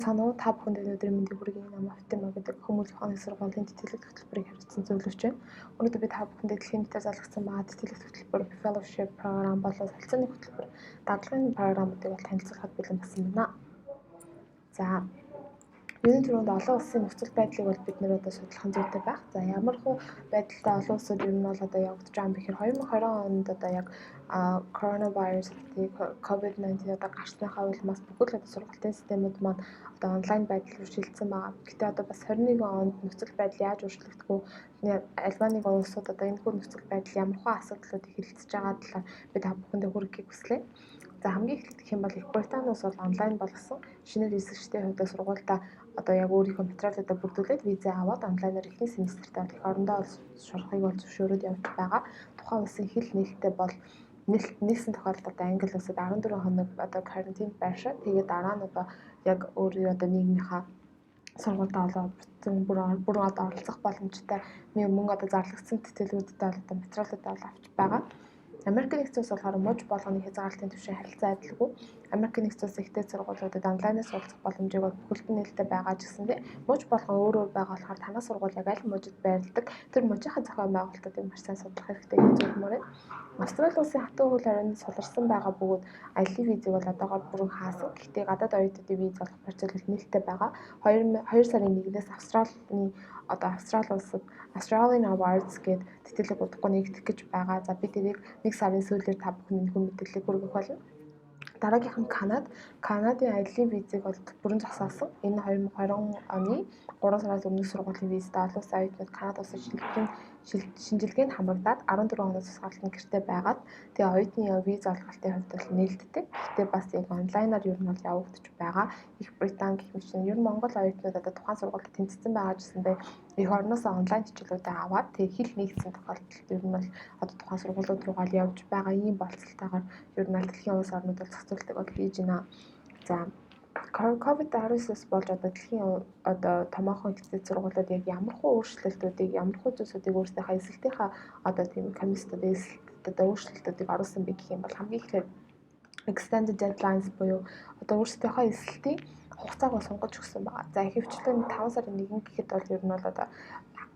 Цаана уу, та бүхэнд өнөөдрийн мэндийг хүргэе. Намайг Фатима гэдэг Хүмүүжил ухааны сургуулийн тэтгэлэг хөтөлбөрийг хариуцсан зөвлөгч байна. Өнөөдөр би та бүхэндээ дэлхийн нийтээр зарлагдсан байгаа тэтгэлэг хөтөлбөр, fellowship програм болон солилцооны хөтөлбөр, дадлагын програмуудыг бол танилцуулахад бэлэн болсон байна. За, юуны түрүүнд олон улсын нөхцөл байдлыг бол бид нэр одоо судлах нь зүйтэй байх. За, ямар хуу байдалтай олон улсууд ер нь бол одоо явагдаж байгаа юм бэ гэхээр 2020 онд одоо яг коронавирус, COVID-19 одоо гарсныхаа улмаас бүхэл одоо сургалтын системүүд маань одоо онлайн байдал руу шилжсэн байгаа. Гэхдээ одоо бас 21 онд нөхцөл байдал яаж өөрчлөгдөх вэ? Альва нэг улсууд одоо энэ хүү нөхцөл байдал ямар хуу асуудлуудыг хэлэлцэж байгаа талаар би та бүхэндээ хүргэхийг хүслээ. За, хамгийн эхлээд гэх юм бол Их Британи улс бол онлайн болгосон. Шинээр элсэгчдийн хувьд сургуультай одоо яг өөрийнхөө материалуудаа бүрдүүлээд, виза аваад, онлайнаар эхний семестртээ эх орондоо сурахыг бол зөвшөөрөөд явж байгаа. Тухайн улсын хэл нээлттэй бол нээсэн тохиолдолд одоо Англи улсад 14 хоног одоо карантинд байршаад, тэгээд дараа нь одоо яг өөрийн одоо нийгмийнхаа сургуультай болоо бүр бүрэн одоо оролцох боломжтой, мөн одоо зарлагдсан тэтгэлгүүдтэй бол одоо материалуудаа бол авч байгаа. Америк Нэгдсэн Улс болохоор муж болгоны хязгаарлалтын түвшин харилцан адилгүй. Америк Нэгдсэн Улсын их дээд сургуулиудад онлайнаар суралцах боломжийг бол бүхэлд нь нээлттэй байгаа ч гэсэндээ муж болгон өөр өөр байгаа болохоор танай сургууль яг аль мужид байрладаг, тэр мужийнхаа зохион байгуулалтуудыг маш сайн судлах хэрэгтэй гэж зөвлөмөр байна. Австрали улсын хатуу хөл хорионд суларсан байгаа бөгөөд аяллаа визийг бол одоогоор бүрэн хаасан. Гэхдээ гадаад оюутнуудын виз олох процесс нээлттэй байгаа. 2 сарын 1-ээс Австралийн одоо Австрали улсад Australian Awards гээд тэтгэлэг удахгүй нэгдэх гэж байгаа. За, би тэрийг 1 сарын сүүлээр та бүхэн энэхүү мэдээллийг хүргэх болно. Дараагийнх нь Канада. Канадын аяллаа визийг бол бүрэн зогсоосон. Энэ 2020 оны 3 сараас өмнөх сургуулийн визтэй олон улсын оюутнууд Канада улсын шинжилгээнд хамрагдаад 14 оноос тусгаарлалт нь гэртээ байгаад, тэгээ оюутны виз олголтын хувьд бол нээлттэй. Гэхдээ бас яг онлайнаар ер нь бол явагдаж байгаа. Их Британи гэх мэт ер нь Монгол оюутнууд одоо тухайн сургуульд тэнцсэн байгаа ч гэсэндээ эх орноосоо онлайн хичээлүүдээ аваад, тэгээ хэл нээгдсэн тохиолдолд ер нь бол одоо тухайн сургуулиуд руугаа явж байгаа ийм болцолтойгоор ер нь дэлхийн улс орнууд бол зохицуултыг бол хийж байна. За, COVID-19-с болж одоо дэлхийн одоо томоохон их дээд сургуулиуд яг ямар хуу өөрчлөлтүүдийг, ямар хуу зүйлсүүдийг өөрсдийнхээ эсэлтийнхаа одоо тийм комиссууд эсэлт одоо өөрчлөлтүүдийг оруулсан бэ гэх юм бол хамгийн эхлээд extended deadlines буюу одоо өөрсдийнхөө эсэлтийн хугацааг бол сунгаж өгсөн байгаа. За, ихэвчлэн 5 сарын 1 гэхэд бол ер нь бол одоо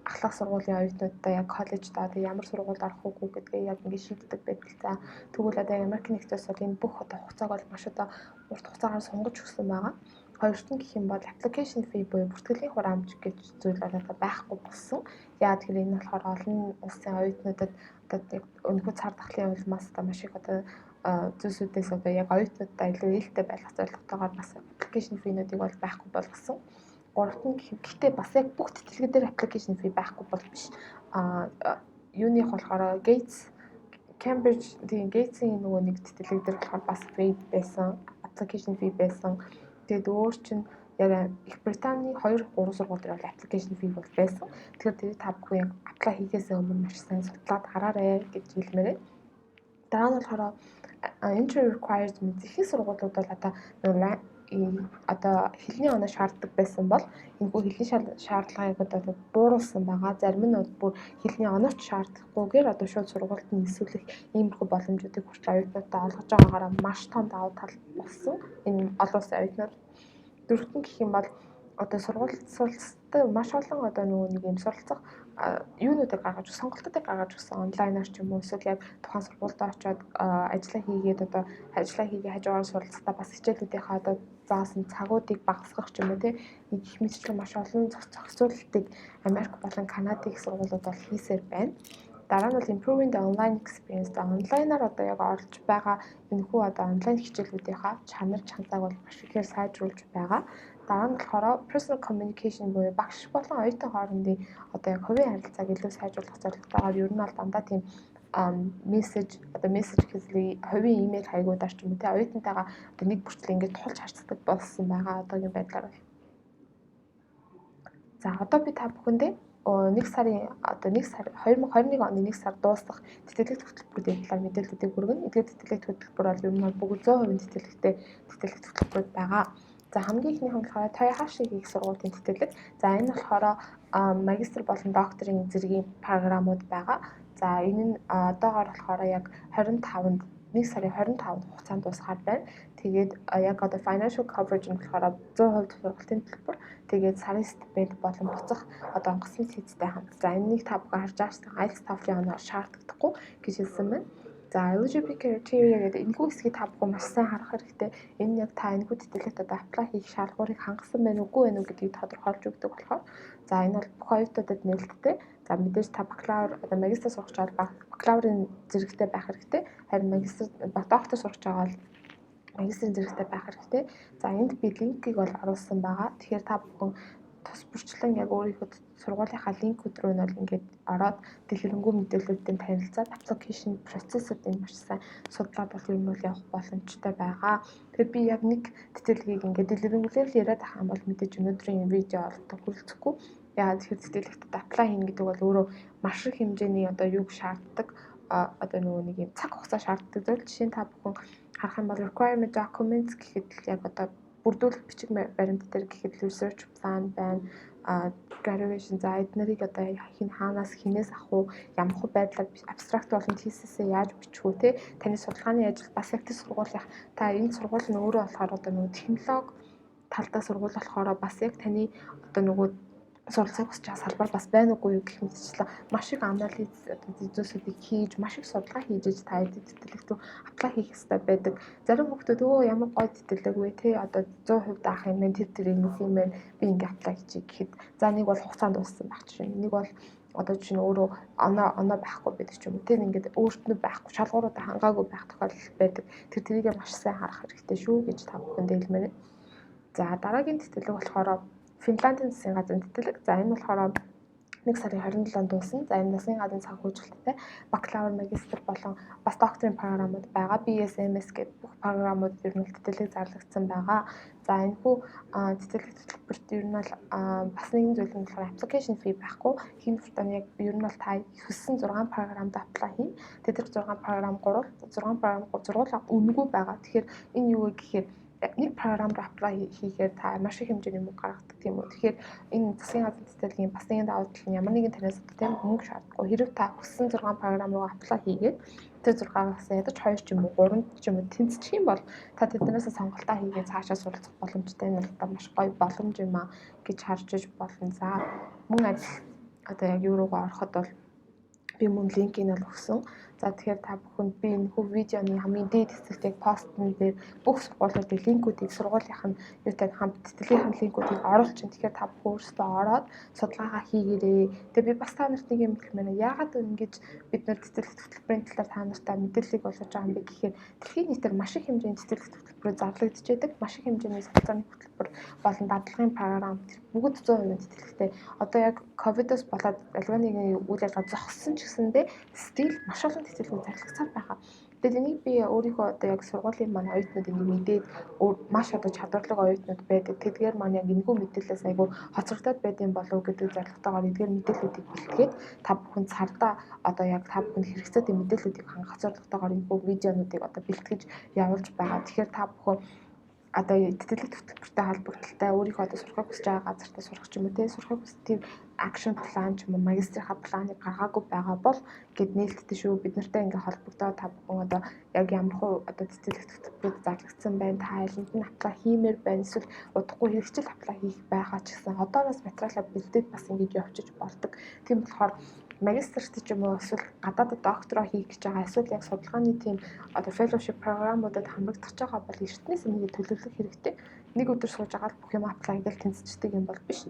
ахлах сургуулийн оюутнуудаа яг коллежид одоо ямар сургуульд орох үгүй гэдгээ яг ингэ шийддэг байдаг. За, тэгвэл одоо Америк Нэгдсэн Улс бол энэ бүх одоо хугацааг бол маш одоо урт хугацаагаар сунгаж өгсөн байгаа. Хоёрт нь гэх юм бол application fee буюу бүртгэлийн хураамж гэж зүйл бол одоо байхгүй болсон. Яа тэгэхээр энэ болохоор олон улсын оюутнуудад одоо яг энэхүү цар тахлын улмаас одоо маш их одоо зүйлсүүдээс одоо яг оюутнуудаа илүү ээлтэй байх зорилготойгоор бас application fee-нүүдийг бол байхгүй болгосон. Гуравт нь, гэхдээ бас яг бүх тэтгэлэг дээр application fee байхгүй бол биш. Юуных болохоор Gates, Cambridge, тийм, Gates-ийн нөгөө нэг тэтгэлэг дээр болохоор бас fee байсан, application fee байсан. Тэгээд өөр чинь яг Их Британий 2 3 сургууль дээр бол application fee бол байсан. Тэгэхээр тэрийг та бүхэн яг apply хийхээс өмнө маш сайн судлаад хараарэ гэж хэлмээр байна. Дараа нь болохоор entry requirements. Ихэнх сургуулиуд бол одоо нөгөө одоо хэлний оноо шаарддаг байсан бол энэхүү хэлний шаардлагыг одоо бууруулсан байгаа. Зарим нь бол бүр хэлний онооч шаардахгүйгээр одоо шууд сургуульд нь элсүүлэх иймэрхүү боломжуудыг хүртэл оюутнуудад олгож байгаагаараа маш том давуу тал болсон энэ олон улсын оюутнууд. Дөрөвт нь гэх юм бол одоо сургууль суралцдаг маш олон одоо нөгөө нэг юм суралцах юунуудыг гаргаж, сонголтуудыг гаргаж өгсөн, онлайнаар ч юм уу эсвэл яг тухайн сургуультай очиод ажиллаа хийгээд, одоо ажиллаа хийгээ хажуугаар суралцахдаа бас хичээлүүдийнхээ одоо заасан цагуудыг багасгах ч юм уу, тий, гэх мэтчлэн маш олон зохицуулалтыг Америк болон Канадын их сургуулиуд бол хийсээр байна. Дараа нь бол improving the online experience. Онлайнаар одоо яг оролцож байгаа энэхүү одоо онлайн хичээлүүдийнхаа чанар чансааг бол маш ихээр сайжруулж байгаа. Дараа нь болохоор personal communication буюу багш болон оюутан хоорондын одоо яг хувийн харилцааг илүү сайжруулах зорилготойгоор ер нь бол дандаа тийм мессеж, одоо мессеж гэхээс хувийн имэйл хаягуудаар ч юм уу, те, оюутантайгаа одоо нэг бүртэл ингээд тулж харьцдаг болсон байгаа одоогийн байдлаар бол. За, одоо би та бүхэндээ 1 сарын одоо 1 сар 2021 оны 1 сар дуусах тэтгэлэг хөтөлбөрүүдийн талаар мэдээллүүдийг хүргэнэ. Эдгээр тэтгэлэг хөтөлбөр бол ер нь бол бүгд 100% тэтгэлэгтэй тэтгэлэг хөтөлбөрүүд байгаа. За, хамгийн эхнийх нь болохоор Toyohashi их сургуулийн тэтгэлэг. За, энэ болохоор магистр болон докторийн зэргийн програмууд байгаа. За, энэ нь одоогоор болохоор яг 25-нд 1 сарын 25-нд хугацаанд дуусахаар байна. Тэгээд яг одоо financial coverage нь болохоор 100% сургалтын төлбөр, тэгээд сарын стипенд болон буцах одоо онгоцны цэцтэй хамт. За, энэнийг та бүхэн харж байгаа, IELTS, TOEFL-ын оноо шаарддаггүй гэж хэлсэн байна. За, eligibility criteria гэдэг энэхүү хэсгийг та бүхэн маш сайн харах хэрэгтэй. Энэ нь яг та энэхүү тэтгэлэгт одоо apply хийх шаардлагыг хангасан байна уугүй байна уу гэдгийг тодорхойлж өгдөг болохоор, за, энэ бол бүх оюутнуудад нээлттэй. За, мэдээж та бакалавр, одоо магистр сурах гэж байгаа бакалаврын зэрэгтэй байх хэрэгтэй. Харин магистр, доктор сурах гэж байгаа бол магистрийн зэрэгтэй байх хэрэгтэй. За, энд би линкийг бол оруулсан байгаа. Тэгэхээр та бүхэн тус бүрчлэн яг өөрийнхөө сургуулийнхаа линкүүд рүү нь бол ингээд ороод дэлгэрэнгүй мэдээллүүдтэй танилцаад application процессыг маш сайн судлаад бол ер нь бол явах боломжтой байгаа. Тэгэхээр би яг нэг тэтгэлгийг ингээд дэлгэрэнгүйгээр л яриад байх юм бол мэдээж өнөөдрийн видео бол хүрэлцэхгүй. Яагаад тэгэхээр тэтгэлэгт apply хийнэ гэдэг бол өөрөө маш их хэмжээний одоо юг шаарддаг, одоо нөгөө нэг юм цаг хугацаа шаарддаг зүйл. Жишээ нь та бүхэн харах юм бол requirement documents гэхэд яг одоо бүрдүүлэх бичиг баримт дээр гэхэд research plan байна, graduation, за, эднэрийг одоо хин хаанаас, хинээс авах уу, ямар хөө байдлаар abstract болон thesis-ээ яаж бичих үү, те, таны судалгааны ажил бас яг тэр сургуулийнх, та энэ сургууль нь өөрөө болохоор одоо нөгөө технологи талдаа сургууль болохоор бас яг таны одоо нөгөө суралцахыг хүсэж байгаа салбар бас байна уугүй юу гэх мэтчлэн маш их анализ одоо зүйлсүүдийг хийж, маш их судалгаа хийж иж та тэтгэлэг рүү apply хийх ёстой байдаг. Зарим хүмүүс өө ямар гоё тэтгэлэг вэ, те, одоо 100% даах юм байна, тэр тэр ингэх юм байна, би ингээ apply хийчих гэхэд, за, нэг бол хугацаанд дууссан байх жишээ. Нэг бол одоо чинь өөрөө оноо байхгүй байдаг ч юм уу. Тэр ингээд өөрт нь байхгүй, шалгууруудаа хангаагүй байх тохиолдол байдаг. Тэрийг маш сайн харах хэрэгтэй шүү гэж та бүхэндээ хэлмээр. За, дараагийн тэтгэлэг болохоор Финландын засгийн газрын тэтгэлэг. За, энэ болохоор 1 сарын 27-нд дуусна. За, энэ засгийн газрын санхүүжилттэй бакалавр, магистр болон бас докторийн програмууд байгаа. BS, MS гэдэг бүх програмууд ер нь тэтгэлэг зарлагдсан байгаа. За, энэхүү тэтгэлэг төлбөрт ер нь бол бас нэгэн зүйл нь болохоор application fee байхгүй. Хин хугацаанд яг ер нь бол та хүссэн 6 програмд apply хийн. Тэгээд тэр 6 програм 3 6 програм зургуулга үнэгүй байгаа. Тэгэхээр энэ юу вэ гэхээр нэг програм руу apply хийхээр та маш их хэмжээний мөнгө гаргадаг, тийм үү. Тэгэхээр энэ засгийн газрын тэтгэлгийн бас нэгэн давуу тал нь ямар нэгэн танаас тийм мөнгө шаардахгүй. Хэрв та хүссэн 6 програм руу apply хийгээд тэр 6-аас ядаж 2 ч юм уу, 3 ч юм уу тэнцчих юм бол та тэднээс сонголтоо хийгээд цаашаа суралцах боломжтой нь бол маш гоё боломж юм а гэж харж иж болно. За, мөн адил одоо яг юу руугаа ороход бол би мөн линкийг нь бол өгсөн. За, тэгэхээр та бүхэнд би энэхүү видеоны хамгийн дээд хэсэгт яг постн дээр бүх сургуулиудын линкүүдийг, сургуулийнх нь юутай хамт тэтгэлгийнх нь линкүүдийг оруулчихна. Тэгэхээр та бүхэн өөрсдөө ороод судалгаагаа хийгээрэй. Тэгээ би бас та нарт нэг юм хэлмээр байна. Яагаад ингэж бид нар тэтгэлэг хөтөлбөрийн талаар та нартай мэдээллийг олгож байгаа юм бэ гэхээр дэлхийн нийтээр маш их хэмжээний тэтгэлэг хөтөлбөрүүд зарлагдаж байдаг. Маш их хэмжээний суралцааны хөтөлбөр болон дадлагын програм, тэр бүгд 100% тэтгэлэгтэй. Одоо яг ковидоос болоод аливаа нэгэн үйл ажиллагаа зогссон ч гэсэндээ still маш олон тэтгэлгүүд зарлагдсаар байгаа. Тэгээд энийг би өөрийнхөө одоо яг сургуулийн маань оюутнууд энийг мэдээд, маш одоо чадварлаг оюутнууд байдаг. Тэдгээр маань яг энэхүү мэдээлэлээс айгүй хоцрогдоод байдсан болов гэдэг зорилготойгоор эдгээр мэдээллүүдийг бэлтгээд, та бүхэн цардаа одоо яг та бүхэнд хэрэгцээтэй мэдээллүүдийг хангах зорилготойгоор энэхүү видеонуудыг одоо бэлтгэж явуулж байгаа. Тэгэхээр та бүхэн одоо тэтгэлэг хөтөлбөртэй холбогдлолтой өөрийнхөө одоо сурахыг хүсэж байгаа газартаа сурах ч юм уу, те, сурахыг хүсдэг тэр action plan ч юм уу, магистрийнхаа планыг гаргаагүй байгаа бол гэд нээлттэй шүү. Бид нартай ингээ холбогдоод та бүхэн одоо яг ямар хуу одоо тэтгэлэг хөтөлбөрүүд зарлагдсан байна, та алинд нь apply хиймээр байна, эсвэл удахгүй хэрэгжил apply хийх байгаа ч гэсэн одоороос материалаа бэлдээд бас ингэж явчих болдог. Тийм болохоор магистрт ч юм уу, эсвэл гадаадд доктороо хийх гэж байгаа, эсвэл яг судалгааны тийм одоо fellowship програмуудад хамрагдах байгаа бол эртнээс энийг төлөвлөх хэрэгтэй. Нэг өдөр сууж байгаа л бүх юм apply гэж тэнцчихдэг юм бол биш.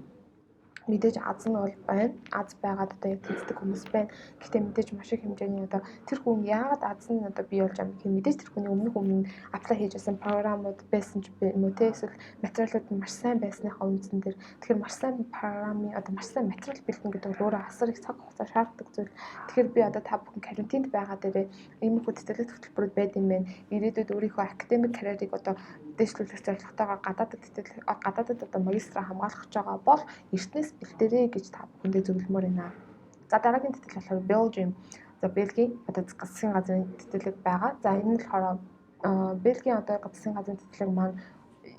Мэдээж аз нь бол байна. Аз байгаад одоо яг тэнцдэг хүмүүс байна. Гэхдээ мэдээж маш их хэмжээний одоо тэр хүн яагаад аз нь одоо бий болж байгаа юм гэхээр мэдээж тэр хүний өмнөх өмнө apply хийж байсан програмууд байсан ч юм уу, те, эсвэл материалууд нь маш сайн байсныхаа үндсэн дээр. Тэгэхээр маш сайн програмын одоо маш сайн материал бэлдэнэ гэдэг бол өөрөө асар их цаг хугацаа шаарддаг зүйл. Тэгэхээр би одоо та бүхэн карантинд байгаа дээрээ иймэрхүү тэтгэлэг хөтөлбөрүүд байд юм байна. Ирээдүйд өөрийнхөө academic career-ыг одоо дэвшлүүлэх зорилготойгоор гадаадад тэтгэлэг, гадаадад одоо магистраа хамгаалах гэж байгаа бол эртнээс бэлдээрэй гэж та бүхэндээ зөвлөмөр байна. За, дараагийн тэтгэлэг болохоор Belgium. За, Бельгийн одоо засгийн газрын тэтгэлэг байгаа. За, энэ нь болохоор Бельгийн одоо засгийн газрын тэтгэлэг маань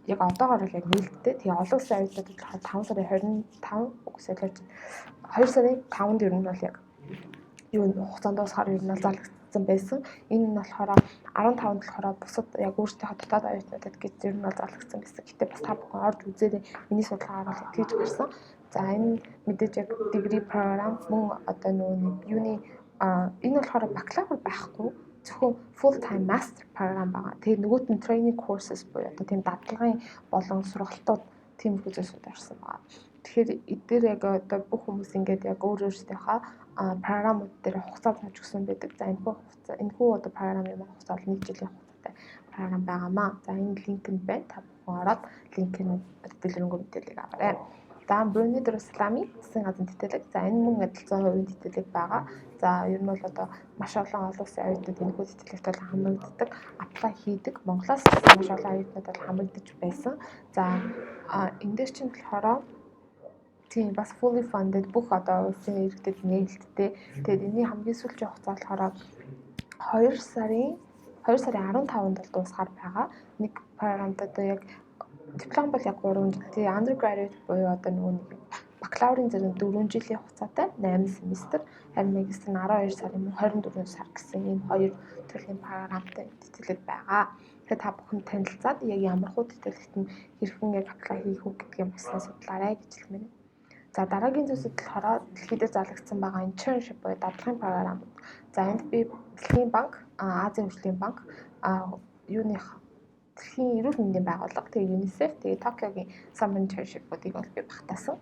яг одоогоор л яг нээлттэй. Тэгээ олон улсын оюутнуудад болохоор 5 сарын 25, үгүй, 2 сарын 5-нд ер нь бол яг юу хугацаанд дуусахаар ер нь бол зарлагдсан байсан. Энэ нь болохоор 15-нд болохоор бусад яг өөрсдийнхөө дотоод оюутнуудад гэж ер нь бол зарлагдсан байсан. Гэхдээ бас та бүхэн орж үзээрэй. Миний судалгаагаар бол тэгж гарсан. За, энэ мэдээж яг degree program, мөн одоо нөгөө нэг юуны энэ болохоор бакалавр байхгүй, зөвхөн full time master program байгаа. Тэгээд нөгөөт нь training courses буюу одоо тийм дадлагын болон сургалтууд, тиймэрхүү зүйлсүүд орсон байгаа. Тэгэхээр эдгээр яг одоо бүх хүмүүс ингээд яг өөр өөрсдийнхөө програмууд дээр хугацаа зааж өгсөн байдаг. За, энэхүү хугацаа, энэхүү одоо програмын хугацаа бол 1 жилийн хугацаатай програм байгаамаа. За, энэ линк нь байна. Та бүхэн ороод линкийг дэлгэрэнгүй мэдээллийг аваарай. За, Бруней Дарусаламын засгийн газрын тэтгэлэг. За, энэ мөн адил 100% тэтгэлэг байгаа. За, ер нь бол одоо маш олон олон улсын оюутнууд энэхүү тэтгэлэгт бол хамрагддаг, apply хийдэг. Монголоос маш олон оюутнууд бол хамрагдаж байсан. За, энэ дээр чинь болохоор тийм бас fully funded, бүх одоо улсын иргэдэд нээлттэй. Тэгээд энэний хамгийн сүүлийн хугацаа болохоор 2 сарын 15-нд бол дуусгаар байгаа. Нэг програмд одоо яг диплом бол яг 3 жил. Тэгээ undergraduate буюу одоо нөгөө нэг бакалаврын зэрэг 4 жилийн хугацаатай 8 семестр, харин магистр нь 12 сар юм уу 24 сар гэсэн ийм хоёр төрлийн програмтай тэтгэлэг байгаа. Тэгэхээр та бүхэн танилцаад яг ямар хуу тэтгэлэгт нь хэрхэн яг apply хийх үү гэдгийг бас судлаарай гэж хэлмээр байна. За, дараагийн зүйлсүүд болохоор дэлхийд зарлагдсан байгаа internship буюу дадлагын програм. За, энд би Дэлхийн банк, Азийн хөгжлийн банк, юуных Дэлхийн эрүүл мэндийн байгууллага, тэгээ UNICEF, тэгээ Токиогийн Summer Internship-уудыг бол би багтаасан.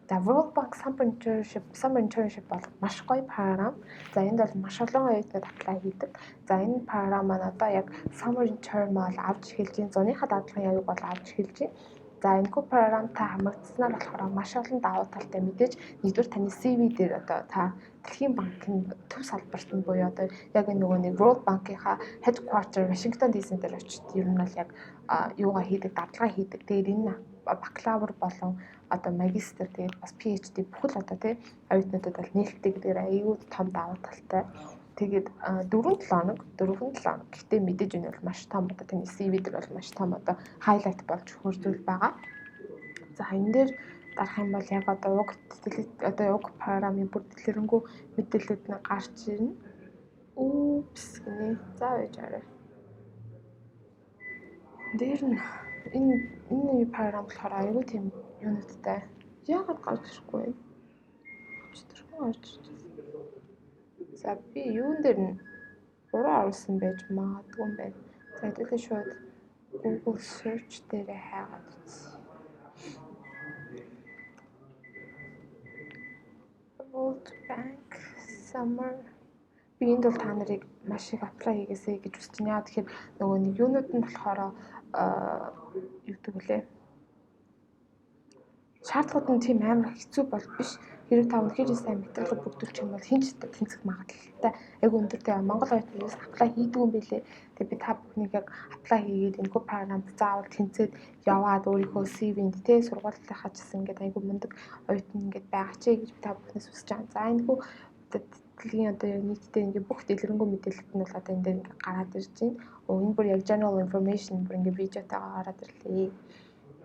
За, World Bank Summer Internship бол маш гоё програм. За, энд бол маш олон оюутнууд apply хийдэг. За, энэ програм маань одоо яг Summer Intern бол авч эхэлж байна. Зуныхаа дадлагын явыг бол авч эхэлж байна. За, энэхүү програмд та хамрагдсанаар болохоор маш олон давуу талтай. Мэдээж нэгдүгээр таны CV дээр одоо та Дэлхийн банкны төв салбарт нь буюу одоо яг энэ нөгөө нэг World Bank-ийнхаа headquarter Washington DC дээр очиж ер нь бол яг юугаа хийдэг, дадлага хийдэг. Тэгээд энэ бакалавр болон одоо магистр, тэгээд бас PhD бүхэл одоо тий оюутнуудад бол нээлттэй гэдгээр аюул том давуу талтай. Тэгээд 4-7 хоног, 4-7 хоног. Гэхдээ мэдээж энэ бол маш том одоо таны CV дээр бол маш том одоо highlight болж өгөх зүйл байгаа. За, энэ дээр дарах юм бол яг одоо уг одоо уг програмын бүр дэлгэрэнгүй мэдээлэлүүд нь гарч ирнэ. Oops гинэ. За, байж арай. Дээр нь энэ програм болохоор аюул тийм юунуудтай. Яагаад гарч ирэхгүй вэ? Өчтөрхөн гарч ирж байна. За, би юун дээр нь буруу оруулсан байж магадгүй юм байна. За, хэдүүлээ шууд Google search дээрээ хайгаад үзье. World Bank Summer. Би энд бол та нарыг маш их apply хийгээсэй гэж хүсэж байна. Яа тэгэхээр нөгөө нэг юунууд нь болохоор юу гэдэг вүлээ? Шаардлагууд нь тийм амар хэцүү бол биш. Хэрэг та үнэхээр сайн материалыг бүрдүүлчих юм бол хэн ч тэнцэх магадлалтай айгүй өндөртэй. Монгол оюутнууд apply хийдгүй юм билээ. Тэгээ би та бүхнийг яг apply хийгээд энэхүү програмд заавал тэнцээд яваад өөрийнхөө CV-нд те сургуулийнхаа ч гэсэн ингээд айгүй мундаг оюутан ингээд байгаа ч гэж би та бүхнээс хүсэж байгаа. За, энэхүү дэлхийн одоо яг нийтдээ ингээд бүх дэлгэрэнгүй мэдээлэлт нь бол одоо энэ дээр ингээд гараад ирж байна. Өө, энэ бүр яг general information бүр ингээд видеотойгоо гараад ирлээ.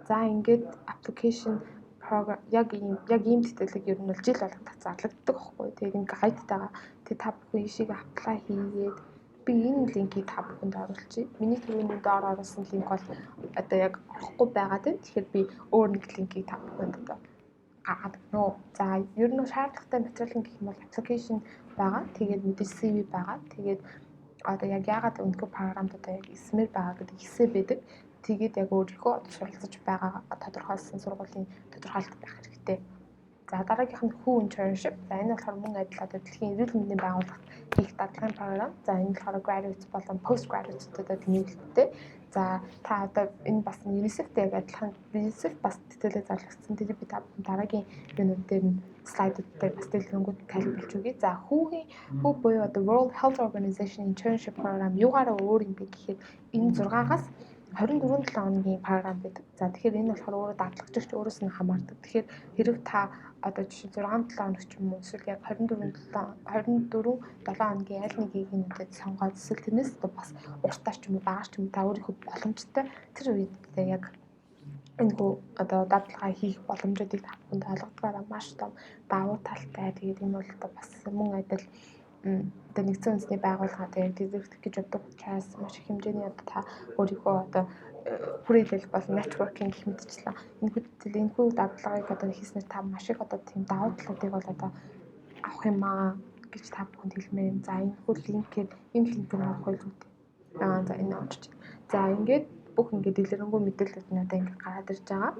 За, ингээд application program яг ийм тэтгэлэг ер нь бол жил болгон зарлагддаг байхгүй. Тэгээд энэ guide тайгаа тэгээд та бүхэн ийшээ apply хийгээд би энэ линкийг та бүхэнд оруулчихъя. Миний түрүүний доор оруулсан линк бол одоо яг орохгүй байгаа тийм. Тэгэхээр би өөр нэг линкийг та бүхэнд одоо гаргаад өгнө. За, ер нь шаардлагатай материал гэх юм бол application байгаа. Тэгээд мэдээж CV байгаа. Тэгээд одоо яг яагаад энэхүү програмд одоо яг эсмэр байгаа гэдэг эссе байдаг. Тэгээд яг өөрийнхөө суралцаж байгаа тодорхойлсон сургуулийн тодорхойлолт байх хэрэгтэй. За, дараагийнх нь WHO internship. За, энэ болохоор мөн адил одоо Дэлхийн эрүүл мэндийн байгууллагт хийх дадлагын програм. За, энэ болохоор graduates болон postgraduate-уудад нээлттэй. За, та одоо энэ бас UNICEF-тэй яг адилхан, UNICEF бас тэтгэлэг зарлагдсан. Тэгээд би та дараагийн юунууд дээр нь слайдууд дээр бас дэлгэрэнгүй тайлбарлаж өгье. За, WHO буюу одоо World Health Organization internship program юугаараа өөр юм бэ гэхэд энэ 6-аас 24 7 хоногийн програм байдаг. За, тэгэхээр энэ болохоор өөрөө дадлагчигч өөрөөс нь хамаардаг. Тэгэхээр хэрэг та одоо жишээ 6 7 хоног ч юм уу эсвэл яг 24 7 24 7 хоногийн аль нэгийг нь сонгоод эсвэл тэрнээс одоо бас уртаар ч юм уу багаар ч юм уу та өөрийнхөө боломжтой тэр үед яг энэхүү одоо дадлага хийх боломжуудыг та бүхэнд олгодгоороо маш том давуу талтай. Тэгээд энэ бол одоо бас мөн адил одоо нэгдсэн үндэсний байгууллага одоо яг тэтгэлэг гэж явдаг учраас маш их хэмжээний одоо та өөрийнхөө одоо хүрээлэл болон networking гэх мэтчлэн энэхүү энэхүү дадлагыг одоо хийснээр та маш их одоо тийм давуу талуудыг бол одоо авах юм аа гэж та бүхэнд хэлмээр. За, энэхүү линкээр, энэ линкээр орох байлгүй дээ. За, энэ орж. За, ингээд бүх ингээд дэлгэрэнгүй мэдээллүүд нь одоо ингээд гараад ирж байгаа.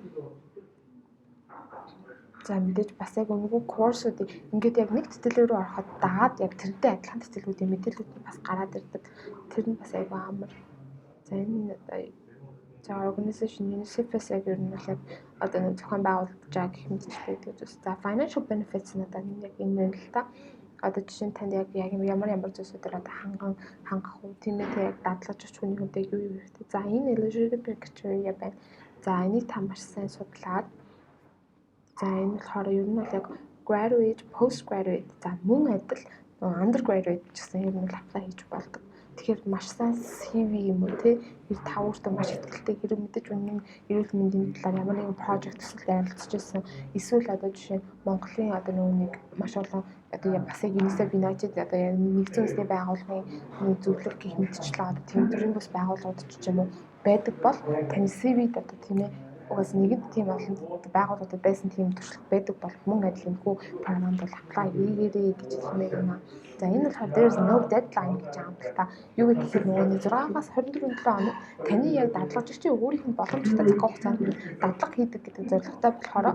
За, мэдээж бас яг үнэгүй курсуудыг ингээд яг нэг тэтгэлэг рүү ороход дагаад яг тэрнтэй адилхан тэтгэлгүүдийн мэдээллүүд нь бас гараад ирдэг. Тэр нь бас айгүй амар. За, энэ одоо за organization UNICEF-с яг ер нь бол яг одоо нэг зохион байгуулж байгаа гэх мэтчлээ гэдэг зүйлс. За, financial benefits нь одоо яг энэ байна л та. Одоо жишээ нь танд яг яг ямар ямар зүйлсүүдээр одоо ханган хангах уу, тийм ээ, яг дадлаж очих хүний хувьд яг юу юу хэрэгтэй. За, энэ eligibility criteria байна. За, энийг та маш сайн судлаад, за, энэ болохоор ер нь бол яг graduate, postgraduate, за мөн адил undergraduate ч гэсэн ер нь бол apply хийж болдог. Тэгэхээр маш сайн CV юм уу те та өөртөө маш итгэлтэй, хэрэг мэдээж үнэн эрүүл мэндийн талаар ямар нэгэн project төсөлд оролцож ирсэн, эсвэл одоо жишээ нь Монголын одоо нөгөө нэг маш олон одоо бас яг UNICEF United, одоо яг нэгдсэн үндэсний байгууллагын нэг зөвлөх гэх мэтчлэн одоо тийм төрлийн бас байгууллагууд ч юм уу байдаг бол таны CV-д одоо, тийм ээ, угаас нэгэнт тийм олон байгууллагуудад байсан тийм туршлага байдаг бол мөн адил энэхүү програмд бол apply хийгээрэй гэж хэлмээр байна. За, энэ болохоор there is no deadline гэж байгаа юм л та. Юу гэхээр нөгөө нэг 6-аас 24 7 хоног таны яг дадлагжигчийн өөрийнх нь боломжтой цаг хугацаанд дадлага хийдэг гэдэг зорилготой болохоор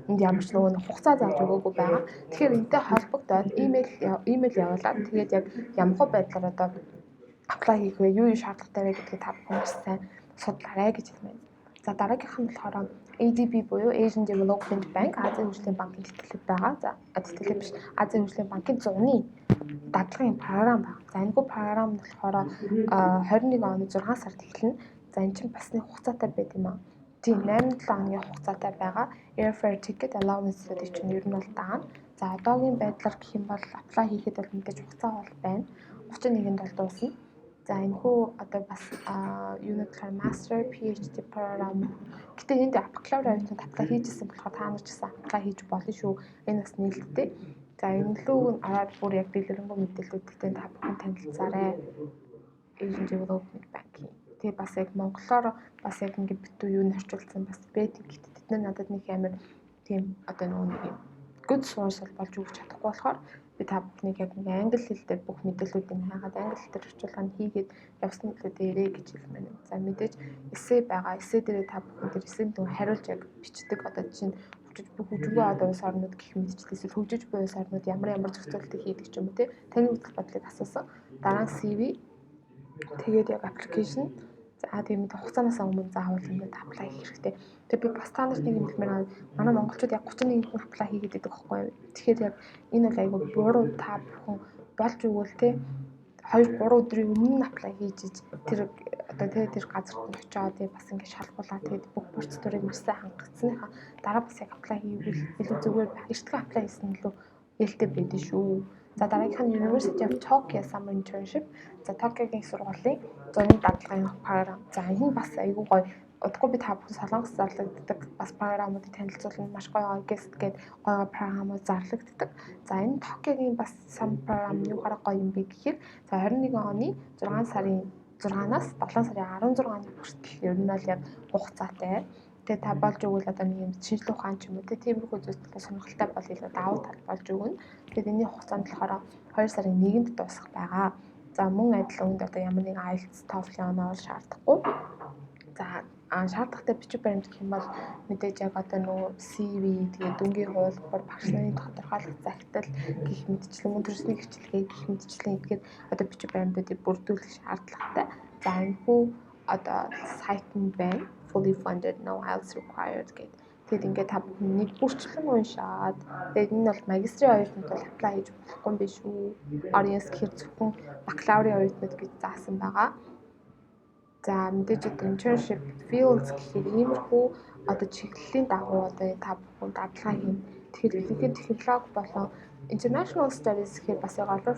энд ямар ч нөгөө нэг хугацаа зааж өгөөгүй байгаа. Тэгэхээр энэтэй холбогдоод имэйл явуулаад, тэгээд яг ямар байдлаар одоо apply хийх вэ, юу юу шаардлагатай вэ гэдгийг та бүхэн маш сайн судлаарай гэж хэлмээр. За, дараагийнх нь болохоор ADB буюу Asian Development Bank, Азийн хөгжлийн банкын тэтгэлэг байгаа. За, тэтгэлэг биш, Азийн хөгжлийн банкын зуны дадлагын програм байна. За, энэхүү програм нь болохоор 21 оны 6 сард эхэлнэ. За, энэ чинь бас нэг хугацаатай байд юм аа. Тийм, 8-7 хоногийн хугацаатай байгаа. Airfare ticket allowance-уудыг чинь ер нь бол даана. За, одоогийн байдлаар гэх юм бол apply хийхэд бол мэдээж хугацаа бол байна. 31-нд бол дуусна. За, энэхүү одоо бас юунууд болохоор Master, PhD програм. Гэтэ энд бакалаврын оюутнууд apply хийжсэн болохоор та нар ч гэсэн apply хийж болно шүү. Энэ бас нээлттэй. За, энэ лүү нь ороод бүр яг дэлгэрэнгүй мэдээллүүдтэй та бүхэн танилцаарай. Asian Development Bank-ийн. Тэгээ бас яг монголоор бас яг ингэ битүү юу орчуулсан бас байдаг. Гэтэ тэд нар надад нэг амар тийм одоо нөгөө нэг юм good source болж өгч чадахгүй болохоор би та бүхнийг яг нэг англи хэл дээр бүх мэдээллүүдийг хайгаад, англи хэл дээр орчуулга нь хийгээд явсан төлөө дээрээ гэж хэлмээр байна. За, мэдээж эссе байгаа. Эссе дээрээ та бүхэн тэр эссенд хариулж яг бичдэг. Одоо жишээ нь хөгжиж буй, хөгжингүй одоо улс орнууд гэх мэтчлэн, эсвэл хөгжиж буй улс орнууд ямар ямар зохицуултыг хийдэг ч юм уу, те, таны үзэл бодлыг асуусан. Дараа нь CV, тэгээд яг application. За, тийм хугацаанаас өмнө заавал ингээд apply хийх хэрэгтэй. Тэгээ би бас та нарт нэг юм хэлмээр байна. Манай монголчууд яг 31-нд нь apply хийгээд байдаг байхгүй юу? Тэгэхээр яг энэ бол айгүй буруу. Та бүхэн болж өгвөл те 2 3 өдрийн өмнө нь apply хийж иж тэр одоо тэр газарт нь очиод, тэгээ бас ингээд шалгуулаад, тэгээд бүх процедурыг маш сайн хангацсныхаа дараа бас яг apply хийвэл илүү зүгээр байх. Эртхэн apply хийсэн нь илүү ээлтэй байдаг шүү. За, дараагийнх нь University of Tokyo Summer Internship. За, Токиогийн их сургуулийн зуны дадлагын програм. За, энэ нь бас айгүй гоё. Удахгүй би та бүхэн Солонгос зарлагддаг бас програмуудыг танилцуулна. Маш гоё гоё guest гээд гоё гоё програмууд зарлагддаг. За, энэ Токиогийн бас summer програм юугаараа гоё юм бэ гэхээр, за, 21 оны 6 сарын 6-наас 7 сарын 16-ны хүртэл ер нь бол яг хугацаатай. Тэгээ та болж өгвөл одоо нэг юм шинжлэх ухаан ч юм уу, тиймэрхүү зүйлс сонирхолтой бол илүү давуу тал болж өгнө. Тэгээд энэний хугацаанд болохоор 2 сарын 1-нд дуусах байгаа. За, мөн адил үүнд одоо ямар нэгэн IELTS, TOEFL оноо бол шаардахгүй. За, шаардлагатай бичиг баримт гэх юм бол мэдээж яг одоо нөгөө CV, тэгээд дүнгийн хувилбар, багш нарын тодорхойлох захидал гэх мэтчлэн, мөн төрсний хичээлгээ гэх мэтчлэн эдгээр одоо бичиг баримтуудыг бүрдүүлэх шаардлагатай. За, энэхүү одоо сайт нь байна. Fully funded, no IELTS required гэдэг. Тэгээд ингээд та бүхэн нэг бүрчлэн уншаад, тэгээд энэ бол магистрийн оюутнууд бол apply хийж болохгүй юм биш үү? Audience гэхээр зөвхөн бакалаврын оюутнууд гэж заасан байгаа. За, мэдээж одоо internship fields гэхээр иймэрхүү одоо чиглэлийн дагуу одоо та бүхэн дадлага хийнэ. Тэгэхээр ихэнх технологи болон international studies гэхээр бас яг олон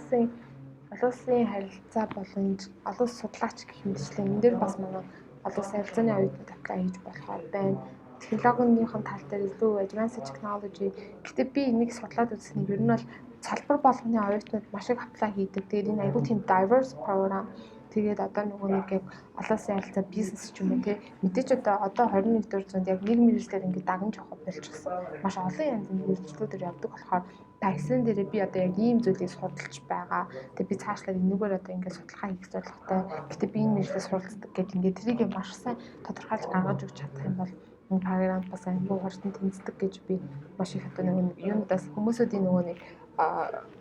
улсын харилцаа болон олон улс судлаач гэх мэтчлэн энэ дээр бас манай олон улсын харилцааны оюутнууд apply хийж болохоор байна. Технологийн тал дээр илүү advanced technology. Гэтэ би энийг судлаад үзсэний ер нь бол Салбар болгоны оюутнууд маш их apply хийдэг. Тэгээд энэ айгүй тийм diverse program. Тэгээд одоо нөгөө нэг яг олон улсын харилцаа, бизнес ч юм уу, тий, мэдээж одоо 21 дугаар зуунд яг нэг мэргэжлээр ингээд дагнаж явах болчихсон. Маш олон янзын мэргэжлүүдээр явдаг болохоор та эсэн дээрээ би одоо яг ийм зүйлийг судалж байгаа. Тэгээ би цаашлаад энэгээр одоо ингээд судалгаа хийх зорилготой. Гэтэ би энэ мэргэжлээр суралцдаг гэдэг ингээд тэрийг маш сайн тодорхойлж гаргаж өгч чадах юм бол энэ програмд бас айгүй хурдан тэнцдэг гэж би маш их одоо нөгөө юунуудаас, хүмүүсүүдийн нөгөө нэг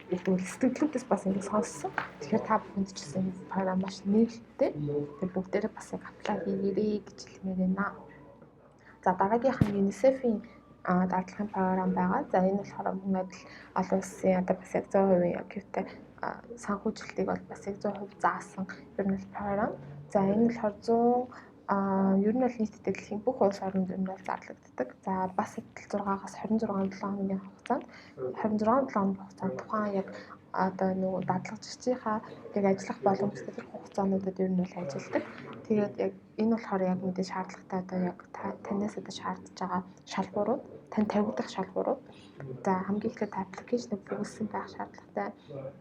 гэдэг сэтгэлдлүүдээс бас ингэ сонссон. Тэгэхээр та бүхэнд ч гэсэн энэ програм маш нээлттэй. Тэгэхээр бүгдээрээ бас яг apply хийгээрэй гэж хэлмээр байна. За, дараагийнх нь UNICEF-ийн дардлагын програм байгаа. За, энэ болохоор мөн адил олон улсын одоо бас яг 100% яг юутай санхүүжилтийг бол бас яг 100% заасан ер нь бол програм. За, энэ болохоор 100 ер нь бол нийтдээ дэлхийн бүх улс оронд ер нь бол зарлагддаг. За, бас адил 6-аас 26 7 хоногийн хугацаанд, 26 7 хоногийн хугацаанд тухайн яг одоо нөгөө дадлагжигчийнхаа яг ажиллах боломжтой тэр хугацаануудад ер нь бол ажилладаг. Тэгээд яг энэ болохоор яг мэдээ шаардлагатай одоо яг танаас одоо шаардж байгаа шалгуурууд, тань тавигдах шалгуурууд. За, хамгийн эхлээд та application ыг бөглөсөн байх шаардлагатай.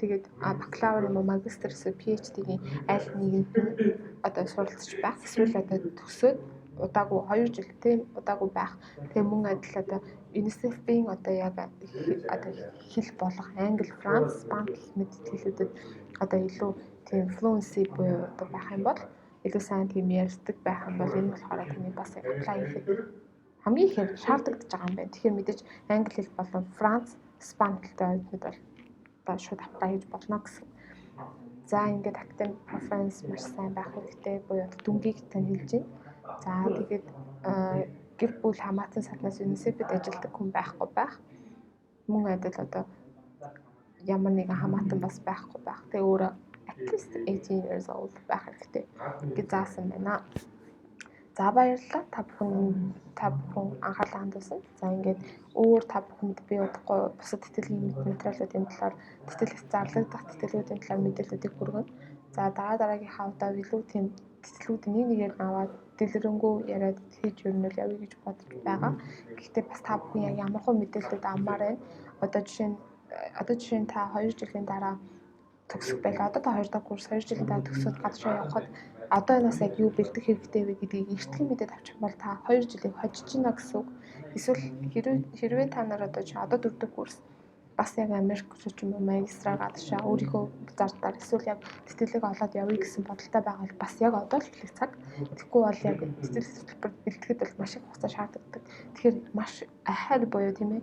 Тэгээд бакалавр юм уу, магистр эсвэл PhD-ийн аль нэгэнд нь одоо суралцж байх. Эсвэл одоо төгсөөд удаагүй 2 жил, тийм, удаагүй байх. Тэгээ мөн адил одоо UNICEF-ийн одоо яг одоо хэл болох англи, франц, испани гэх мэт хэлүүдэд одоо илүү тийм fluency буюу одоо байх юм бол, илүү сайн тийм ярьдаг байх юм бол энэ болохоор таны бас яг apply хийхэд хамгийн ихээр шаардагдаж байгаа юм байна. Тэгэхээр мэдээж англи хэл болон франц, испани хэлтэй оюутнууд бол одоо шууд apply хийж болно гэсэн. За, ингээд academic performance маш сайн байх хэрэгтэй буюу дүнгийг тань хэлж байна. За, тэгээд гэр бүл хамаатан саднаас UNICEF-д ажилладаг хүн байхгүй байх. Мөн адил одоо ямар нэгэн хамаатан бас байхгүй байх. Тэгээ өөрөө at least 18 years old байх хэрэгтэй гэж заасан байна. За, баярлалаа. Та бүхэн анхаарлаа хандуулсан. За, ингээд өөр та бүхэнд би удахгүй бусад тэтгэлгийн материалуудын талаар, тэтгэлэгт зарлагдах тэтгэлгүүдийн талаар мэдээллүүдийг хүргэнэ. За, дараа дараагийнхаа удаа илүү тийм тэтгэлгүүд нэг нэгээр нь аваад дэлгэрэнгүй яриад хийж ер нь бол явъя гэж бодож байгаа. Гэхдээ бас та бүхэн яг ямар хөө мэдээллүүд авмаар байна. Одоо жишээ нь та 2 жилийн дараа төгсөх байлаа. Одоо та 2 дахь курс, 2 жилийн дараа төгсөөд гадагшаа явхад одоо энэс яг юу бэлдэх хэрэгтэй вэ гэдгийг эртхэн мэдээд авчих юм бол та 2 жилийг хожиж гинэ гэсэн үг. Эсвэл хэрвээ та нар одоо чи одоо 4 дахь курс, бас яг Америк ч юм уу магистраа гадагшаа өөрийнхөө зардаар эсвэл яг тэтгэлэг олоод явъя гэсэн бодолтой байгаа бол бас яг одоо л эхлэх цаг. Тэгэхгүй бол яг тэтгэлэг хөтөлбөрт бэлтгэхэд бол маш их хугацаа шаардлагатай. Тэгэхээр маш ахаар буюу, тийм ээ,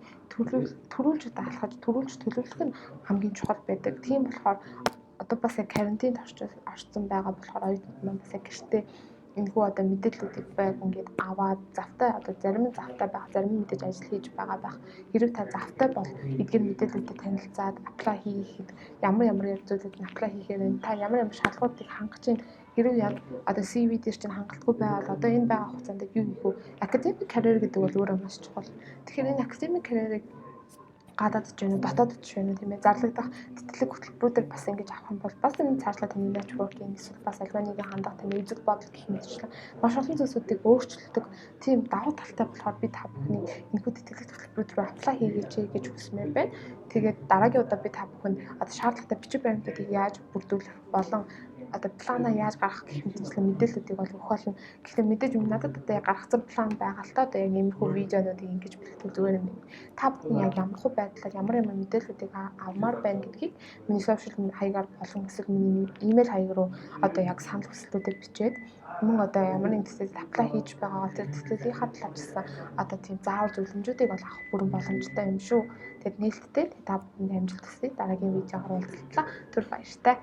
төрүүлж одоо алхаж, төрүүлж төлөвлөх нь хамгийн чухал байдаг. Тийм болохоор одоо бас яг карантинд орсон байгаа болохоор оюутнууд маань бас яг гэртээ энэхүү одоо мэдээллүүдийг байг ингээд аваад завтай, одоо зарим нь завтай байх, зарим нь мэдээж ажил хийж байгаа байх. Хэрэг та завтай бол эдгээр мэдээллүүдэд танилцаад apply хийхэд ямар ямар зүйлүүд нь apply хийхээр байна. Та ямар ямар шалгууруудыг хангаж байна. Хэрэг яг одоо CV дээр чинь хангалтгүй байвал одоо энэ байгаа хугацаанд юу хийх вэ? Academic career гэдэг бол өөрөө маш чухал. Тэгэхээр энэ academic career-ыг гадаад ч байна уу, дотоод ч байна уу, тийм ээ, зарлагдах тэтгэлэг хөтөлбөрүүдээр бас ингэж авах юм бол бас энэ цаашлаа таны networking эсвэл бас аливаа нэгэн хандах таны үзэл бодол гэх мэтчлэн маш олон зүйлсүүдийг өөрчилдөг тийм давуу талтай болохоор би та бүхний энэхүү тэтгэлэг хөтөлбөрүүд рүү apply хийгээч гэж хүсмээр байна. Тэгээд дараагийн удаа би та бүхэнд одоо шаардлагатай бичиг баримтуудыг яаж бүрдүүлэх болон одоо планаа яаж гаргах гэх мэтчлэн мэдээллүүдийг бол өгөх болно. Гэхдээ мэдээж надад одоо яг гаргацсан план байгаа л та, одоо яг иймэрхүү видеонуудыг ингэж бэлтгэх зүгээр юм байна. Та бүхэн яг ямар хөө байдлаар ямар ямар мэдээллүүдийг авмаар байна гэдгийг миний social хаягаар болон эсвэл миний имэйл хаяг руу одоо яг санал хүсэлтүүдэд бичээд, мөн одоо ямар нэгэн тэтгэлэгт apply хийж байгаа бол тэр тэтгэлгийнхаа талаар ч гэсэн одоо тийм заавар зөвлөмжүүдийг бол авах бүрэн боломжтой юм шүү. Тэгэд нээлттэй та бүхэнд амжилт хүсье. Дараагийн видеогоор уулзлаа. Түр баяртай.